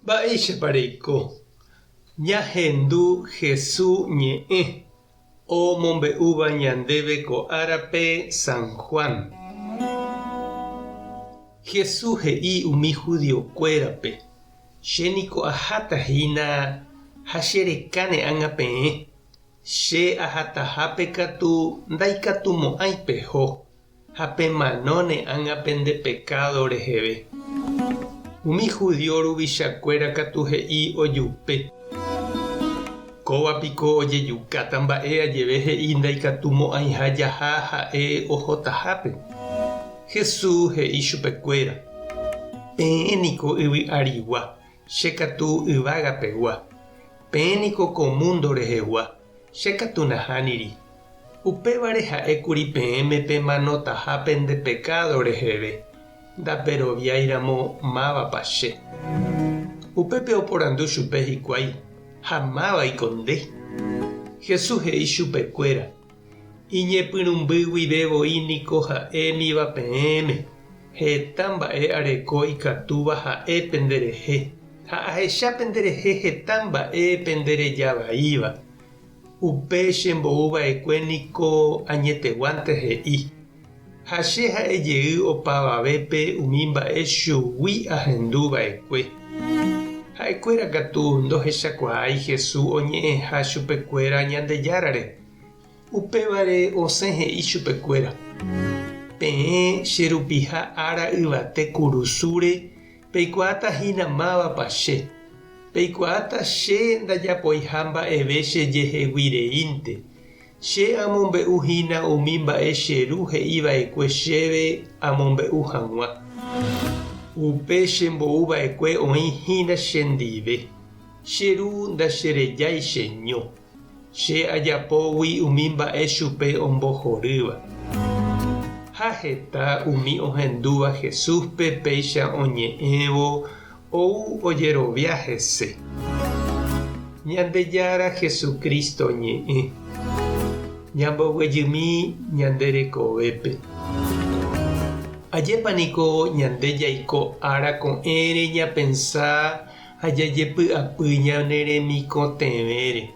Mba'éichapa reiko? Ñahendu Hesu ñe'ẽ omombe'úva ñandéve ko árape San Juan. Hesu he'i umi judiokuérape, Che niko aháta hína ha che rekáne ág̃a peẽ, che ahatahápe katu ndaikatumo'ãi peho. Ha pemanóne ág̃a pende pekádo reheve. Umi judío ruvichakuéra katu he'i ojupe, Kóva piko ojejukáta mba'e ajeve he'i ndaikatumo'ãiha jaha ha'e ohotahápe. Jesús he'i chupekuéra, Peẽ niko yvy arigua, che katu yvága pegua. Peẽ niko ko múndo rehegua, che katu nahániri. Upévare ha'ékuri peẽme pemanotaha pende pekádo reheve, ndaperoviáiramo mávapa che. Upépe oporandu chupe hikuái, Ha mávaiko nde? Jesús he'i chupekuéra, Iñepyrũmby guive voi niko ha'émiva peẽme, heta mba'e areko ikatúva ha'e penderehe, ha ahecha penderehe heta mba'e pendereja vaíva. Upe chembou va'ekue niko añeteguánte he'i, ha che ha'e jey opavavépe umi mba'e chugui ahendu va'ekue. Ha'ekuéra katu ndohechakuaái Jesús oñe'ẽha chupekuéra Ñandejárare. Upévare osẽ he'i chupekuéra, Peẽ che rupiha ára yvate kurusúre peikuaáta hína mávapa che. Peikuaáta che ndajapoiha mba'eve chejehegui reínte. Che amombe'u hína umi mba'e che Ru he'i va'ekue chéve amombe'u hag̃ua. Upe chembou va'ekue oĩ hína chendive. Che Ru ndacherejái cheño. Che ajapógui umi mba'e chupe ombohorýva. Ha heta umi ohendúva Jesúspe péicha oñe'ẽvo ou ojerovia hese. Ñandejára Jesucristo ñe'ẽ. Ñamboguejymi ñande rekovépe. Ajépa niko ñande jaiko ára ko'ẽre ñapensa ha jajepy'apy ñane remikotevẽre,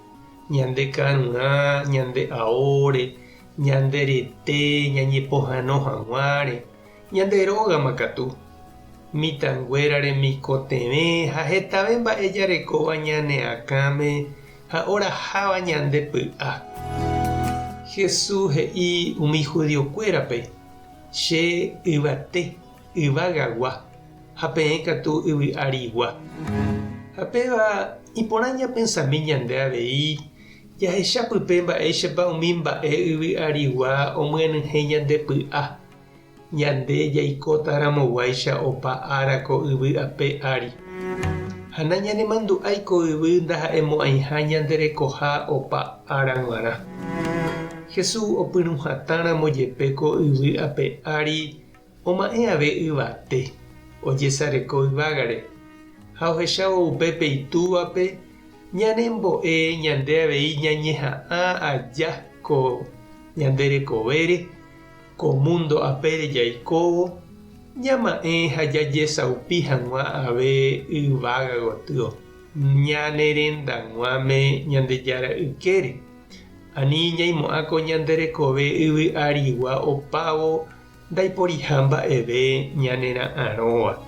ñande karurã, ñande aóre, ñande rete ñañepohãno hag̃uáre, ñande rógama katu, mitãnguéra remikotevẽ ha hetave mba'e jarekóva ñane akãme ha oraháva ñande py'a. Jesús he'i umi judiokuérape, Che yvate, yvagagua, ha peẽ katu yvy arigua. Ha péva iporã ñapensami ñande avei jahecha pype mba'éichapa umi mba'e yvy arigua omyenyhẽ ñande py'a, ñande jaikóta ramoguáicha opa ára ko yvy ape ári. Ha nañanemandu'ái ko yvy ndaha'emo'ãiha ñande rekoha opa ára g̃uarã. Jesús opyrũ hatãramo jepe ko yvy ape ári Oma'ẽ ave yvate, ojesareko yvágare, ha ohechávo upépe Itúvape, ñanembo'e ñande avei ñañeha'ã aja ko ñande rekovére, ko múndo apére jaikóvo, ñama'ẽ ha jajesaupi hag̃ua ave yvága gotyo, ñane rendag̃uáme Ñandejára ykére. Ani ñaimo'ã ko ñande rekove yvy arigua opávo Ndaiporiha mba'eve ñanera'arõva.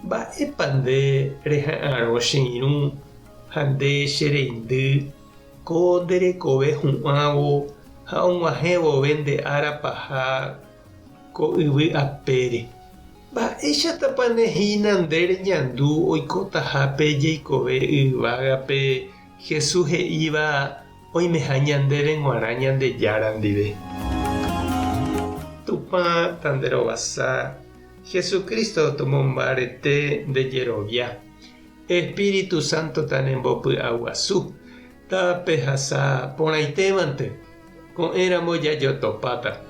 Mba'épa nde reha'arõ che irũ ha nde che reindy ko nde rekove hu'ãvo ha og̃uahẽ vove nde ára paha ko yvy apére? Mba'éichatapa ne hína nde reñandu oikotaha pe jeikove yvágape Jesús he'íva Oimeha ñandéve g̃uarã Ñandejára ndive. Tupã tanderovasa, Jesucristo tomombarete nde jerovia, Espíritu Santo tanembopy'aguasu, tapehasa porãitévante, ko'ẽramo jajotopáta.